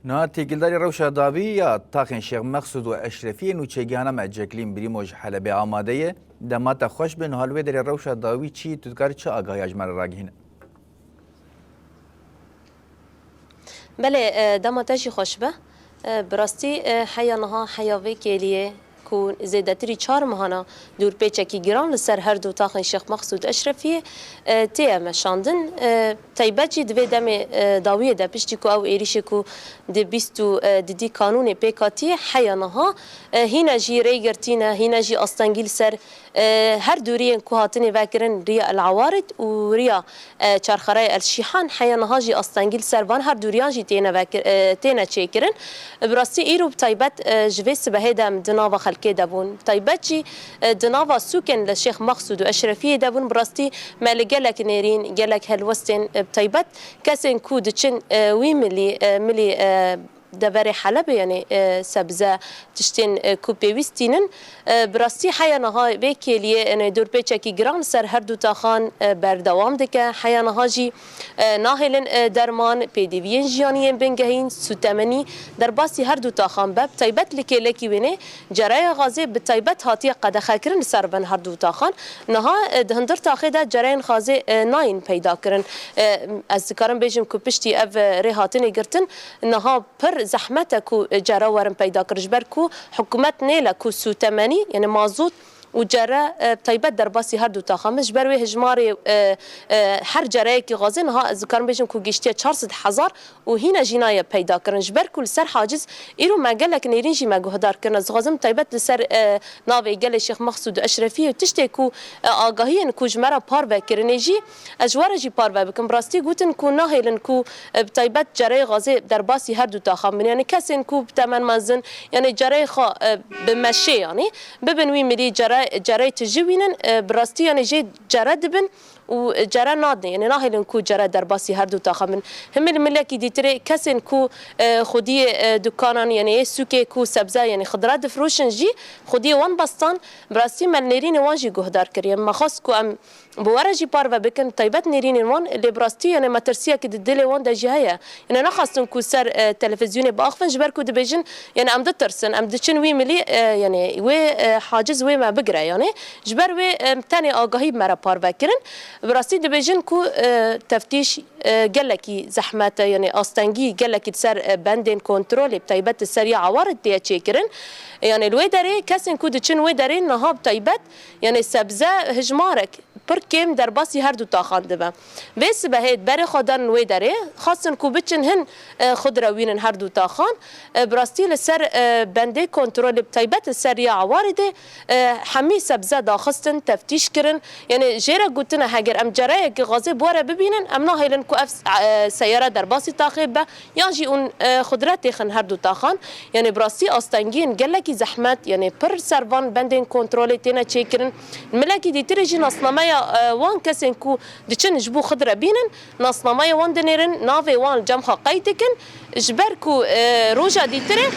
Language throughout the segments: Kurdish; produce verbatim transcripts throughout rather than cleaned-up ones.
Niha têkildarî rewşa dawî ya taxên Şêx Mexsûd û Eşrefiyê nûçegihana me Ceklîn Brîmo ji Helebê amade ye. Dema te xweş be, niha li wê derê rewşa dawî çi, tu dikarî çi agahiya ji me re ragihîne? Belê, e, dema te jî xweş be. E, bi rastî, e, heya niha heya vê kêliyê ku zêdetirî çar mehana dûrpêçekî giran li ser her du taxên Şêx Mexsûd Eşrefiyê, e, tê meşandin. E, taybet jî di vê demê, e, dawiyê de piştî ku ew êrîşê ku di bîst û didî kanûnê pêk hatiye, heya niha, e, hîna jî rêgirtî ne, hîna jî astengî li ser, e, her du riyên ku hatine vekirin, riya El Awarid û riya, e, Çarxerayê El Şîhan, heya niha jî astengî li ser van her du riyan jî têne vekir-, e, têne çêkirin. Bi rastî îro bi taybet, e, ji vê sibehê de em di nava xelkê de bûn. Bi taybet jî, e, di nava sûkên li Şêx Mexsûd û Eşrefiyê de bûn. Bi rastî me li gelek nêrîn, gelek helwestên, e, bi taybet kesên ku diçin, e, wî milî, e, milî, e, deverê Helebê, yanî, e, sebze, tiştên, e, ku pêwîstî nin. E, bi rastî heya niha vê kêliyê, yanî dûrpêçekî giran li ser her du taxan, e, berdewam dike. Heya niha jî, e, nahêlin, e, derman, pêdiviyên jiyanî yên bingehîn, sûtemenî derbasî her du taxan be. Bi taybet li kêlekî wênê ceraya gazê bi taybet hatiye qedexekirin li ser van her du taxan. Niha, e, di hundir taxê de cereyên gazê, e, nayên peyda kirin. E, ez dikarim bêjim ku piştî ev, e, rê hatine girtin, niha pir zehmet e ku cere werin peyda kirin, ji ber ku hikûmet nêle ku sûtemenî, yanî mazût û cere, e, taybet derbasî her du taxan bin. Ji ber wê hijmarê, e, e, her cereyekî gazê niha ez dikarim bêjim ku gihiştiye çar sed hezar û hîna jî naye peyda kirin. Ji ber ku li ser haciz îro me gelek nêrîn jî me guhdar kirin. Ez dixwazim taybet li ser, e, navê gelê Şêx Mexsûd û Eşrefiyê û tiştê ku, e, agahiyên ku ji me re parve kirine jî, ez ji we re jî parve bikim. Bi rastî gotin ku nahêlin ku, e, bi taybet cereyê gazê derbasî her du taxan bin. Yanî kesên ku bi temen mezin, yanî cereyê xwe, e, bi meşê, yanî bibin wî milî cere-, cereyê tijî wînin, e, bi rastî yanî jê cere dibin û cere nadin. Yanî nahêlin ku cere derbasî her du taxan bin. Himî li milekî dîtirê kesên ku, e, xwediyê, e, dukanan, yanî yê sûkê ku sebze, yanî xidra difiroşin jî, xwediyê wan bestan, bi rastî me li nêrînê wan jî guhdar kiriye. Me xwest ku em bi we re jî parve bikin, taybet nêrînên wan, lê bi rastî, yanî metirsiyekî di dilê wan de jî heye. Yanî nexwestin ku ser, e, televîzyonê biaxivin, ji ber ku dibêjin, yanî em ditirsin, em diçin wî milî, e, yanî wê, e, haciz wê me bigire, yanî ji ber wê, e, tenê agahî bi me re parve kirin. Bi rastî dibêjin ku, e, teftîş, e, gelekî zehmet e, yanî astengî gelekî li ser, e, bendên kontrolê, bi taybet li ser ya Awarid tê çêkirin. Yanî li wê derê kesên ku diçin wê derê niha bi taybet, yanî sebze hijmarek pir kêm derbasî her du taxan dibe. Vê sibehê berê xwe dan wê derê, xwestin ku biçin hin, e, xudre wînin her du taxan. E, bi rastî li ser, e, bendê kontrolê bi taybet li ser ya Awaridê, e, hemî sebze daxistin, teftîş kirin. Yanî jê re gotine heger em cereyekî gazê bi we re bibînin, em nahêlin ku ev, e, seyare derbasî taxê bibe. Yan jî hûn, e, xudret têxin her du taxan. Yanî bi rastî astengiyên gelekî zehmet, yanî pir ser van bendên kontrolê têne çêkirin. Milekî dîtirê jî nasnameya, e, wan kesên ku diçin ji bo xudre bînin, nasnameya wan dinêrin, navê wan li cem xwe qeyd dikin. Ji ber ku, e, roja dîtirê,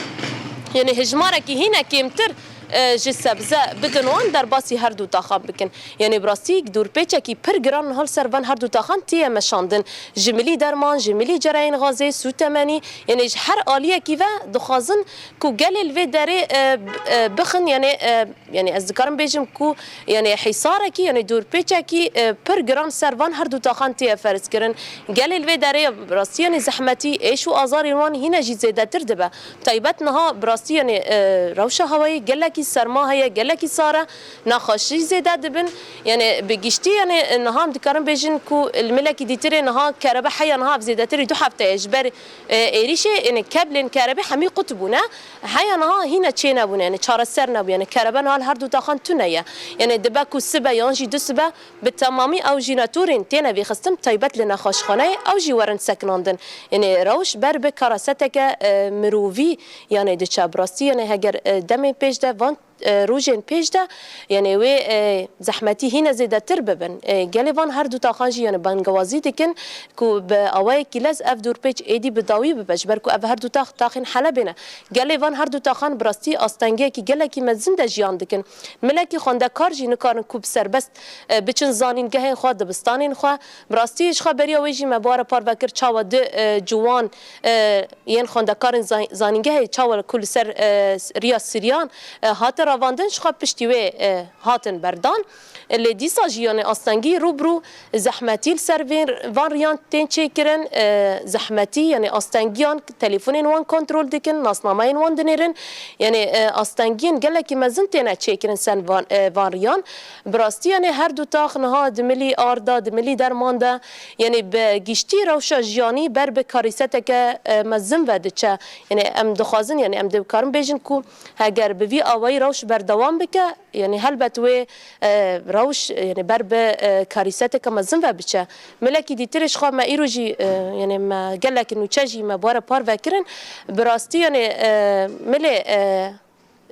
yanî hijmarekî hîne kêmtir, e, ji sebze bidin wan, derbasî her du taxan bikin. Yanî bi rastî dûrpêçekî pir giran niha li ser van her du taxan tê ye meşandin. Ji milî derman, ji milî cereyên gazê, sûtemenî, yanî ji her aliyekî ve dixwazin ku gelê li vê derê, e, b-, e, bixin, yanî, e, yanî ez dikarim bêjim ku, yanî hîsarekî, yanî dûrpêçekî, e, pir giran ser van her du taxan tê ye ferz kirin. Gelê li vê derê bi rastî, yanî zehmetî, êş û azarên wan hîne jî zêdetir dibe. Taybet niha bi rastî, yanî, e, rewşa hewayê gelekî serma heye, gelekî sar e, nexweşî zêde dibin. Yanî bi giştî, yanî, e, niha em dikarin bêjin ku li milekî dîtirê niha kerebe heya niha ev zêdetirî du hefte ye ji ber, e, êrîşê, yanî keblên kerebê hemî qut bûne. Heya niha hîne çê nebûne, yanî çareser nebû. Yanî kerebe niha li her du taxan tune ye. Yanî dibe ku sibe yan jî du sibe bi temamî ew jeneratûrên têne vêxistin, taybet li nexweşxaneyê, ew jî werin sekinandin. Yanî rewş ber bi karaseteke, e, mirovî, yanî diçe bi rastî, yanî heger, e, demê pêş de van e, rojên pêş de, yanî wê, e, zehmetî hîne zêdetir bibin. E, gelê van her du taxan jî, yanî bangewazî dikin ku bi awayekî lez ev dorpêç êdî bi dawî bibe, ji ber ku ev her du tax taxên Helebê ne. Gelê van her du taxan bi rastî astengiyekî gelekî mezin de jiyan dikin. Milekî xwendekar jî nikarin ku bi serbest, e, biçin zanîngehên xwe, dibistanên xwe. Bi rastî ji xwe beriya wê jî me bi we re parve kir çawa du, e, ciwan, e, yên xwendekarên zan-, zanîngehê çawa ku li ser, e, riya Siryan, e, hatin revandin, ji xwe piştî wê, e, hatin berdan. E, lê dîsa jî, yanî astengî rû bi rû zehmetî li ser vê, van riyan tên çêkirin, e, zehmetî, yanî astengiyan telefonên wan kontrol dikin, nasnameyên wan dinêrin. Yanî, e, astengiyên gelekî mezin têne çêkirin ser van, e, van riyan. Bi rastî, yanî her du tax niha di milî ar de, di milî derman de, yanî bi giştî rewşa jiyanî ber bi karîseteke, e, mezin ve diçe. Yanî em dixwazin, yanî em dikarin bêjin ku heger bi vî awayî rewş berdewam bike, yanî helbet wê, e, rewş, yanî ber bi, e, karîseteke mezin ve biçe. Milekî dîtirê ji xwe me îro jî, e, yanî me gelek nûçe jî me bi we re parve kirin. Bi rastî, yanî, e, milê, e,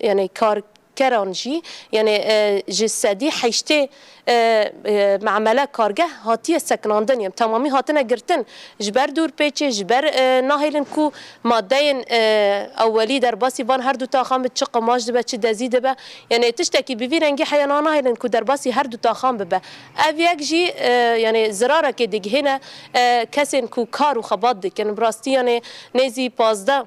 yanî karkeran jî, yanî, e, ji sedî heştê, e, e, memele kargeh hatiye sekinandin, yanî temamî hatine girtin. Ji ber dorpêçê, ji ber, e, nahêlin ku madeyên, e, ewelî derbasî van her du taxan bi çi qimaj dibe, çi dezî dibe. Yanî tiştekî bi vî rengî heya niha nahêlin ku derbasî her du taxan bibe. Ev yek jî, e, yanî zirarekê digihêne, e, kesên ku kar û xebat dikin. Bi rastî, yanî nêzî pazdeh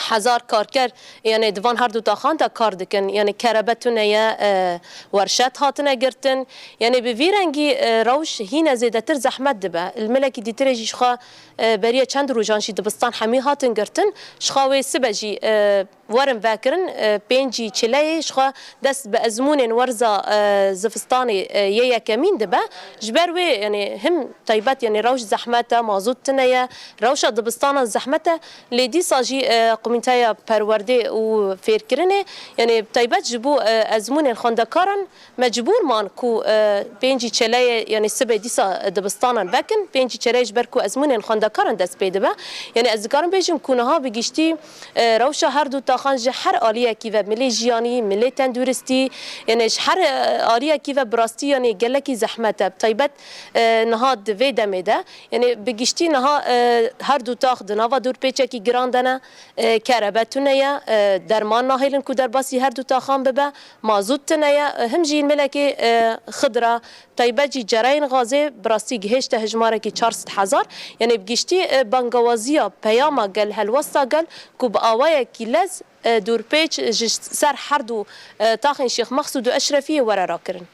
hezar karker, yanî di van her du taxan de kar dikin. Yanî kerebe tune ye, e, werşet hatine girtin. Yanî bi vî rengî, e, rewş hîne zêdetir zehmet dibe. Li milekî dîtirê jî ji xwe, e, beriya çend rojan jî dibistan hemî hatin girtin. Ji xwe wê sibe jî, e, werin vekirin, e, pêncî çileyê ji xwe dest bi ezmûnên werza, e, zivistanê, e, yê yekemîn dibe. Ji ber wê, yanî him taybet, yanî rewş zehmet e, mazût tune ye, rewşa dibistanan zehmet e, lê dîsa jî, e, Komîteya Perwerdê û Fêrkirinê, yanî taybet ji bo, e, ezmûnên xwendekaran mecbûr man ku, e, pêncî çeleyê, yanî sibê dîsa dibistanan vekin, pêncî çeleyê ji ber ku ezmûnên xwendekaran dest pê dibe. Yanî ez dikarim bêjim ku niha bi giştî, e, rewşa her du taxan ji her aliyekî ve, milê jiyanî, milê tenduristî, yanî ji her, e, aliyekî ve bi rastî, yanî gelekî zehmet e. Bi taybet, e, niha di vê demê de, yanî bi giştî niha, e, her du tax di nava dorpêçekî giran de ne, e, kerebe tune ye, e, derman nahêlin ku derbasî her du taxan bibe, mazût tune ye, e, him jî milekê, e, xidra, taybet jî cereyên gazê bi rastî gihêşte hejmarekî çar sed hezar. Yanî bi giştî, e, bangewaziya peyama gel, helwesta gel ku bi awayekî lez, e, dorpêç ji ser her du, e, taxên Şêx Mexsûd û Eşrefiyê were rakirin.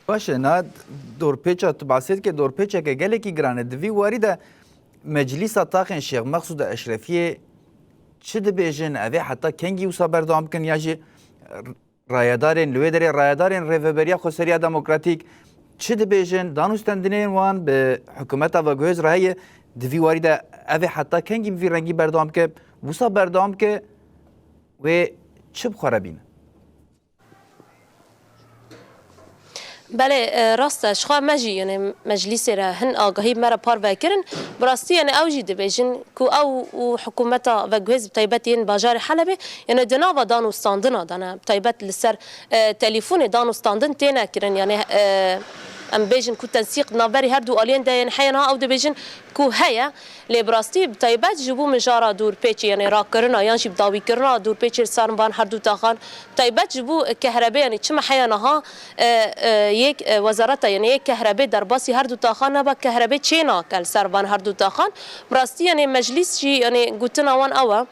Baş e, na dorpêça tu bahsê dike, dorpêçeke gelekî giran e. Di vî warî de Meclîsa Taxên Şêx Mexsûd û Eşrefiyê çi dibêjin? Ev ê heta kengî wisa berdewam bikin ya jî rayedarên, li wê derê rayedarên Rêveberiya Xweseriya Demokratîk çi dibêjin? Danûstendinên wan bi hikûmeta veguhêz re heye. Di vî warî de ev ê heta kengî bi vî rengî berdewam bike? Wisa berdewam bike, wê çi bi xwe re bîne? Belê, e, rast e. Ji xwe me jî, yanî meclîsê re hin agahî me re parve kirin. Bi rastî, yanî ew jî dibêjin ku ew û hikûmeta veguhêz bi taybet yên bajarê Helebê, yanî di nava danûstandina de ne. Bi taybet li ser, e, telîfonê danûstandin têne kirin. Yanî, e, em bêjin ku tensîq di navberî her du aliyên de, yanî heye niha ew dibêjin ku heye. Lê bi rastî, bi taybet ji bo mijara dorpêçê, yanî rakirina yan jî bi dawîkirina dorpêçê li ser van her du taxan, bi taybet ji bo kehrebê, yanî çima heya niha, e, e, yek, e, wezareta, yanî yek kehrebê derbasî her du taxan nebe, kehrebê çê nake li ser van her du taxan. Bi rastî, yanî meclîs jî, yanî gotina wan ew e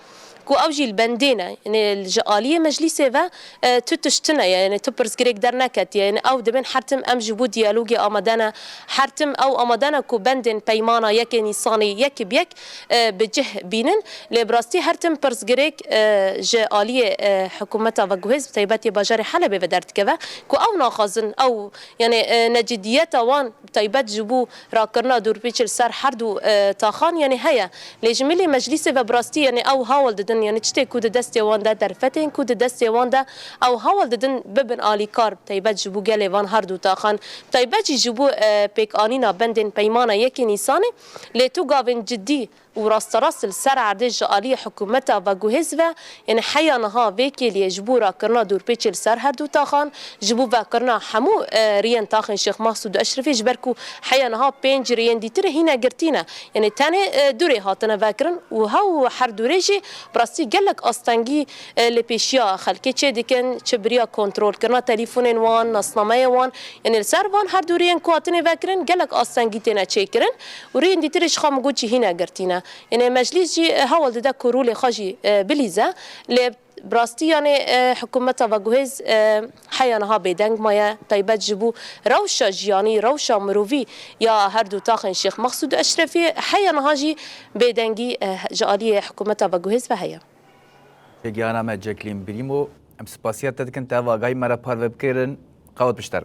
ku ew jî li bendê ne. Yanî ji aliyê meclîsê ve, e, tu tişt tune ye, yanî tu pirsgirêk derneketiye. Yanî ew dibên her tim em ji bo diyalogê amade ne, her tim ew amade ne ku bendên peymana yekê Nîsanê yek bi yek, e, bi cih bînin. Lê bi rastî her tim pirsgirêk, e, ji aliyê, e, hikûmeta veguhêz, bi taybetî bajarê Helebê ve derdikeve ku ew naxwazin, ew, yanî, e, necidiyeta wan, bi taybet ji bo rakirina dorpêçê li ser her du, e, taxan, yanî heye. Lê ji milê meclîsê ve bi rastî, yanî ew hawil didin, yanî tiştê ku di destê wan de, derfetên ku di destê wan de, ew hawil didin bibin alîkar, bi taybet ji bo gelê van her du taxan, bi taybet jî ji bo, e, pêkanîna bendên peymana yekê Nîsanê. Lê tu gavên cidî Û rasterast li ser erdê ji aliyê hikûmeta veguhêz ve, yanî heya niha vê kêliyê ji bo rakirina dorpêçê li ser her du taxan, ji bo vekirina hemû, e, riyên taxên Şêx Mehsûd û Eşrefî, ji ber ku heya niha pênc riyên dîtir hîne girtî ne. Yanî tenê, e, du rê hatine vekirin û hew her du rê jî bi rastî gelek astengî, e, li pêşiya xelkê çêdikin, çi bi riya kontrolkirina telîfonên wan, nasnameyên wan, yanî li ser van her du riyên ku hatine vekirin gelek astengî têne çêkirin û riyên dîtirê ji xwe min got jî hîne girtî ne. Yanî meclîs jî, e, hewl dide ku rolê xwe jî, e, bilîze. Lê bi rastî yanî, e, hikûmeta veguhêz, e, heya niha bêdeng maye, taybet ji bo rewşa jiyanî, rewşa mirovî ya her du taxên Şêx Mehsûd û Eşrefî heya niha jî bêdengî, e, ji aliyê hikûmeta veguhêz ve heye. Pêgihana me Jacqueline Brîmo, em spasiya te dikin, te ev agahî me re parve bikirin. Qewet pişter.